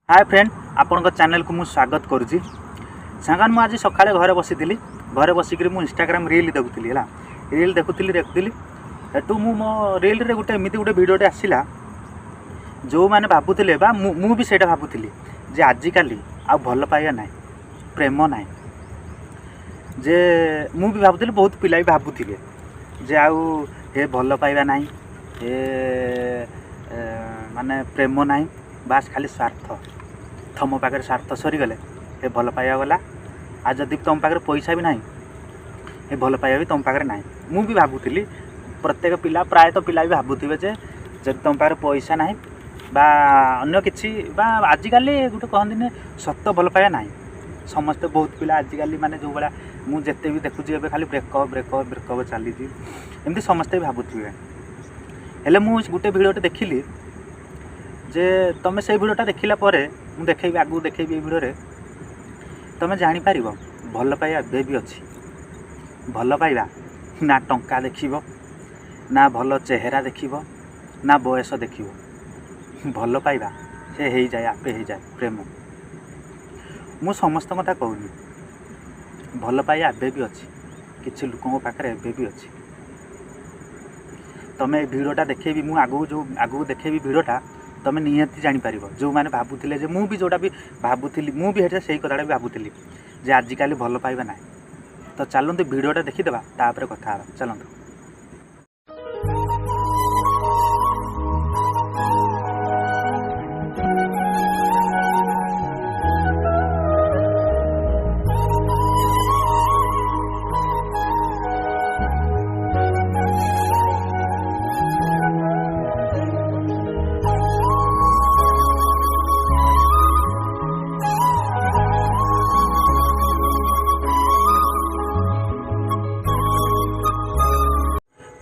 ହାଏ friend, ଆପଣଙ୍କ ଚ୍ୟାନେଲକୁ ମୁଁ ସ୍ୱାଗତ କରୁଛି। ସାଙ୍ଗମାନେ, ମୁଁ ଆଜି ସକାଳେ ଘରେ ବସିଥିଲି। ଘରେ ବସିକିରି ମୁଁ ଇନଷ୍ଟାଗ୍ରାମ ରିଲ୍ ଦେଖୁଥିଲି। ହେଲା, ରିଲ୍ ଦେଖୁଥିଲି ଦେଖୁଥିଲି, ହେଠୁ ମୁଁ ମୋ ରିଲ୍ରେ ଗୋଟେ ଏମିତି ଗୋଟେ ଭିଡ଼ିଓଟେ ଆସିଲା, ଯେଉଁମାନେ ଭାବୁଥିଲେ ବା ମୁଁ ବି ସେଇଟା ଭାବୁଥିଲି ଯେ ଆଜିକାଲି ଆଉ ଭଲ ପାଇବା ନାହିଁ, ପ୍ରେମ ନାହିଁ। ଯେ ମୁଁ ବି ଭାବୁଥିଲି, ବହୁତ ପିଲା ବି ଭାବୁଥିବେ ଯେ ଆଉ ହେ ଭଲ ପାଇବା ନାହିଁ, ହେ ମାନେ ପ୍ରେମ ନାହିଁ, ବାସ୍ ଖାଲି ସ୍ୱାର୍ଥ। ତମ ପାଖରେ ସ୍ୱାର୍ଥ ସରିଗଲେ ହେ ଭଲ ପାଇବା ଗଲା। ଆଉ ଯଦି ତୁମ ପାଖରେ ପଇସା ବି ନାହିଁ, ହେ ଭଲ ପାଇବା ବି ତୁମ ପାଖରେ ନାହିଁ। ମୁଁ ବି ଭାବୁଥିଲି, ପ୍ରତ୍ୟେକ ପିଲା, ପ୍ରାୟତଃ ପିଲା ବି ଭାବୁଥିବେ ଯେ ଯଦି ତୁମ ପାଖରେ ପଇସା ନାହିଁ ବା ଅନ୍ୟ କିଛି ବା ଆଜିକାଲି ଗୋଟେ କହନ୍ତିନି ସତ ଭଲ ପାଇବା ନାହିଁ। ସମସ୍ତେ, ବହୁତ ପିଲା ଆଜିକାଲି ମାନେ ଯେଉଁ ଭଳିଆ ମୁଁ ଯେତେ ବି ଦେଖୁଛି, ଏବେ ଖାଲି ବ୍ରେକଅପ୍, ବ୍ରେକଅପ୍, ବ୍ରେକଅପ୍ ଚାଲିଛି। ଏମିତି ସମସ୍ତେ ବି ଭାବୁଥିବେ। ହେଲେ ମୁଁ ଗୋଟେ ଭିଡ଼ିଓଟେ ଦେଖିଲି ଯେ ତୁମେ ସେଇ ଭିଡ଼ିଓଟା ଦେଖିଲା ପରେ, ମୁଁ ଦେଖେଇବି, ଆଗକୁ ଦେଖେଇବି ଏଇ ଭିଡ଼ିଓରେ, ତୁମେ ଜାଣିପାରିବ ଭଲ ପାଇବା ଏବେ ବି ଅଛି। ଭଲ ପାଇବା ନା ଟଙ୍କା ଦେଖିବ, ନା ଭଲ ଚେହେରା ଦେଖିବ, ନା ବୟସ ଦେଖିବ। ଭଲ ପାଇବା ସେ ହେଇଯାଏ, ଆପେ ହେଇଯାଏ ପ୍ରେମ। ମୁଁ ସମସ୍ତଙ୍କ କଥା କହୁନି। ଭଲ ପାଇବା ଏବେ ବି ଅଛି, କିଛି ଲୋକଙ୍କ ପାଖରେ ଏବେ ବି ଅଛି। ତୁମେ ଏ ଭିଡ଼ିଓଟା ଦେଖେଇବି ମୁଁ ଆଗକୁ, ଯେଉଁ ଆଗକୁ ଦେଖେଇବି ଭିଡ଼ିଓଟା, ତୁମେ ନିହାତି ଜାଣିପାରିବ। ଯେଉଁମାନେ ଭାବୁଥିଲେ ଯେ ମୁଁ ବି ଯେଉଁଟା ବି ଭାବୁଥିଲି, ମୁଁ ବି ସେଇଟା ସେଇ କଥାଟା ବି ଭାବୁଥିଲି ଯେ ଆଜିକାଲି ଭଲ ପାଇବା ନାହିଁ। ତ ଚାଲନ୍ତୁ, ଭିଡ଼ିଓଟା ଦେଖିଦେବା, ତାପରେ କଥା ହେବା। ଚାଲନ୍ତୁ।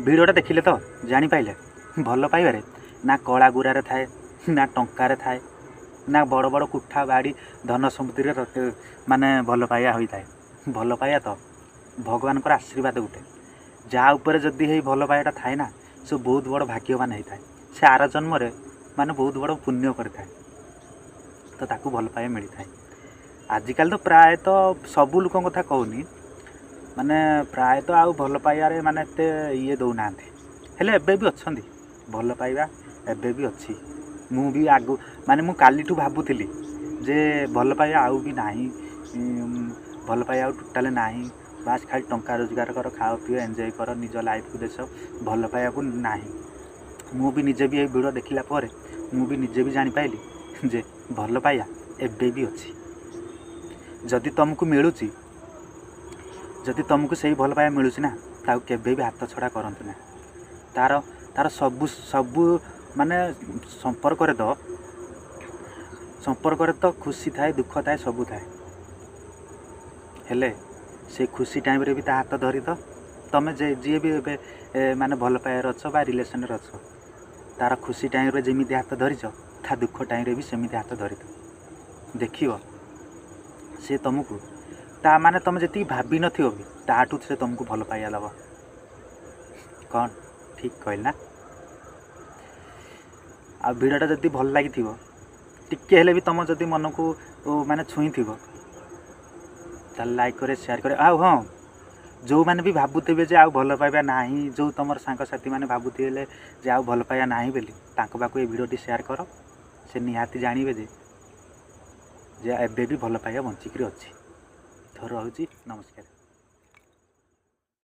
ଭିଡ଼ିଓଟା ଦେଖିଲେ ତ ଜାଣିପାରିଲେ, ଭଲ ପାଇବାରେ ନା କଳା ଗୁରାରେ ଥାଏ, ନା ଟଙ୍କାରେ ଥାଏ, ନା ବଡ଼ ବଡ଼ କୋଠା ବାଡ଼ି ଧନ ସମ୍ପତ୍ତିରେ ମାନେ ଭଲ ପାଇବା ହୋଇଥାଏ। ଭଲ ପାଇବା ତ ଭଗବାନଙ୍କର ଆଶୀର୍ବାଦ ଗୋଟେ। ଯାହା ଉପରେ ଯଦି ହେଇ ଭଲ ପାଇବାଟା ଥାଏ ନା, ସେ ବହୁତ ବଡ଼ ଭାଗ୍ୟବାନ ହେଇଥାଏ। ସେ ଆର ଜନ୍ମରେ ମାନେ ବହୁତ ବଡ଼ ପୁଣ୍ୟ କରିଥାଏ, ତ ତାକୁ ଭଲ ପାଇବା ମିଳିଥାଏ। ଆଜିକାଲି ତ ପ୍ରାୟତଃ ସବୁ ଲୋକଙ୍କ କଥା କହୁନି, ମାନେ ପ୍ରାୟତଃ ଆଉ ଭଲ ପାଇବାରେ ମାନେ ଏତେ ଇଏ ଦେଉନାହାନ୍ତି। ହେଲେ ଏବେ ବି ଅଛନ୍ତି, ଭଲ ପାଇବା ଏବେ ବି ଅଛି। ମୁଁ ବି ଆଗୁ ମାନେ ମୁଁ କାଲିଠୁ ଭାବୁଥିଲି ଯେ ଭଲ ପାଇବା ଆଉ ବି ନାହିଁ, ଭଲ ପାଇବା ଆଉ ଟୋଟାଲି ନାହିଁ, ବାସ୍ ଖାଲି ଟଙ୍କା ରୋଜଗାର କର, ଖାଅ ପିଅ, ଏନ୍ଜୟ କର ନିଜ ଲାଇଫକୁ, ଦେଶ ଭଲ ପାଇବାକୁ ନାହିଁ। ମୁଁ ବି ନିଜେ ବି ଏଇ ଭିଡ଼ିଓ ଦେଖିଲା ପରେ ମୁଁ ବି ନିଜେ ବି ଜାଣିପାରିଲି ଯେ ଭଲ ପାଇବା ଏବେ ବି ଅଛି। ଯଦି ତୁମକୁ ମିଳୁଛି, ଯଦି ତୁମକୁ ସେଇ ଭଲ ପାଇବା ମିଳୁଛି ନା, ତାକୁ କେବେ ବି ହାତ ଛଡ଼ା କରନ୍ତୁ ନା। ତାର ସବୁ ସବୁ ମାନେ ସମ୍ପର୍କରେ ତ ଖୁସି ଥାଏ, ଦୁଃଖ ଥାଏ, ସବୁ ଥାଏ। ହେଲେ ସେ ଖୁସି ଟାଇମ୍ରେ ବି ତା ହାତ ଧରି ତ ତୁମେ ଯେ ଯିଏ ବି ଏବେ ମାନେ ଭଲ ପାଇବାରେ ଅଛ ବା ରିଲେସନ୍ରେ ଅଛ, ତାର ଖୁସି ଟାଇମ୍ରେ ଯେମିତି ହାତ ଧରିଛ, ତା ଦୁଃଖ ଟାଇମ୍ରେ ବି ସେମିତି ହାତ ଧରିଥ। ଦେଖିବ, ସେ ତୁମକୁ ତା ମାନେ ତୁମେ ଯେତିକି ଭାବିନଥିବ ବି, ତାଠୁ ସେ ତୁମକୁ ଭଲ ପାଇବା ଦେବ। କ'ଣ ଠିକ୍ କହିଲି ନା? ଆଉ ଭିଡ଼ିଓଟା ଯଦି ଭଲ ଲାଗିଥିବ, ଟିକେ ହେଲେ ବି ତୁମ ଯଦି ମନକୁ ମାନେ ଛୁଇଁଥିବ, ତାହେଲେ ଲାଇକ୍ କରେ, ସେୟାର କରେ। ଆଉ ହଁ, ଯେଉଁମାନେ ବି ଭାବୁଥିବେ ଯେ ଆଉ ଭଲ ପାଇବା ନାହିଁ, ଯେଉଁ ତୁମର ସାଙ୍ଗସାଥିମାନେ ଭାବୁଥିବେ ଯେ ଆଉ ଭଲ ପାଇବା ନାହିଁ ବୋଲି, ତାଙ୍କ ପାଖକୁ ଏ ଭିଡ଼ିଓଟି ସେୟାର କର। ସେ ନିହାତି ଜାଣିବେ ଯେ ଏବେ ବି ଭଲ ପାଇବା ବଞ୍ଚିକିରି ଅଛି। ତ ରହୁଛି, ନମସ୍କାର।